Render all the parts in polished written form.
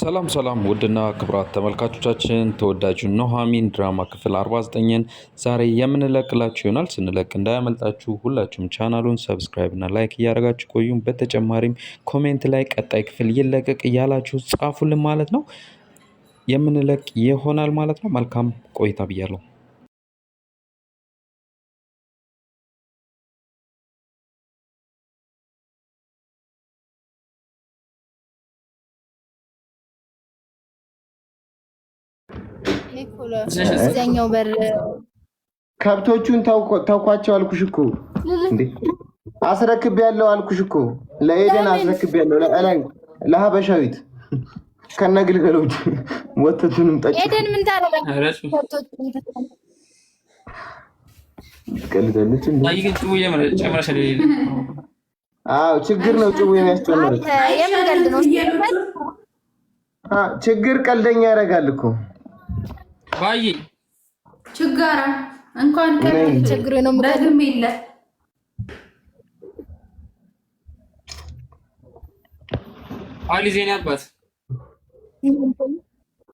ሰላም ሰላም ውድና ክብራት ተመልካቾቻችን ተወዳጁ ኑሐሚን ድራማ ክፍል 49ን ዛሬ የምንለቅላችሁ ይሆናል። ስንለቅ እንዳያመልጣችሁ ሁላችሁም ቻናሉን subscribe እና like እያደረጋችሁ ቆዩም። በተጨማሪም comment ላይ ቀጣይ ክፍል ይለቀቅ እያላችሁ ጻፉልን ማለት ነው። የምንለቅ ይሆናል ማለት ነው። መልካም ቆይታ ብያለሁ። እዚያኛው በር ከብቶቹን ታውኳቸው አልኩሽ እኮ እንዴ! አስረክቤያለሁ አልኩሽ እኮ ለኤደን አስረክቤያለሁ፣ ለሀበሻዊት ከነግልገሎቹ ወተቱንም ጠጭ። ኤደን ምን ታደርጋለች? ትቀልዳለች። አዎ ችግር ነው። ጭቡ የሚያስጨምሩት ችግር ቀልደኛ ያደርጋል እኮ ባይ ችጋራ እንኳን ችግር ነው። በግም የለ አሊ ዜና አባት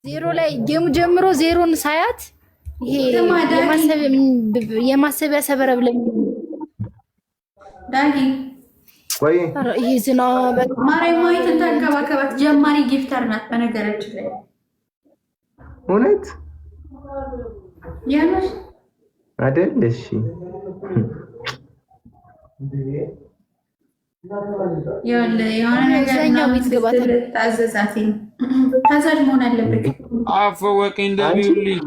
ዜሮ ላይ ጌሙ ጀምሮ ዜሮን ሳያት ይሄ የማሰቢያ ሰበረ ብለኝ ዳጊ ወይ ይሄ ዝናብ ማርያም ማየትን ተንከባከባት። ጀማሪ gifter ናት በነገራችን ላይ እውነት የምር አይደል? እሺ የሆነ ነገር ታዘዛት። ታዛዥ መሆን አለብህ። አፈወርቂ እንደቢውልኝ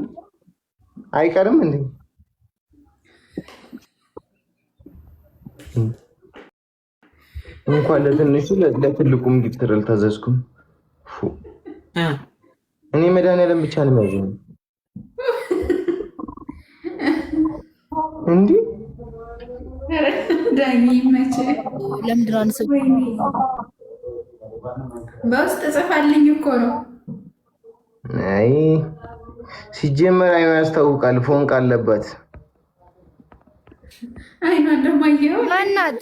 አይቀርም እንዴ? እንኳን ለትንሹ ለትልቁም gifter አልታዘዝኩም። እኔ መድኃኒዓለም ብቻ ነው የሚያዘኝ። እንዲህ ዳጊ ይመችህ። በውስጥ ጽፋልኝ እኮ ነው። አይ ሲጀመር አይኗ ያስታውቃል። ፎንቅ አለባት። አይኗ እንደማየው ማናት?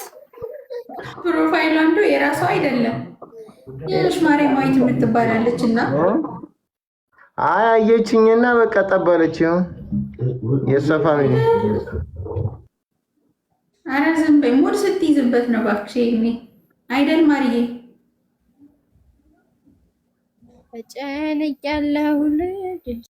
profile ኡ አንዱ የራሷ አይደለም። የሆነች ማርያም ማየት የምትባላለች እና አይ አየችኝና በቃ ጠባለች። ይሁን የእሷ family ኧረ ዝም በይ። mood ስትይዝበት ነው እባክሽ። ይሄኔ አይደል ማርዬ? ተጨንቄያለሁ ልጅ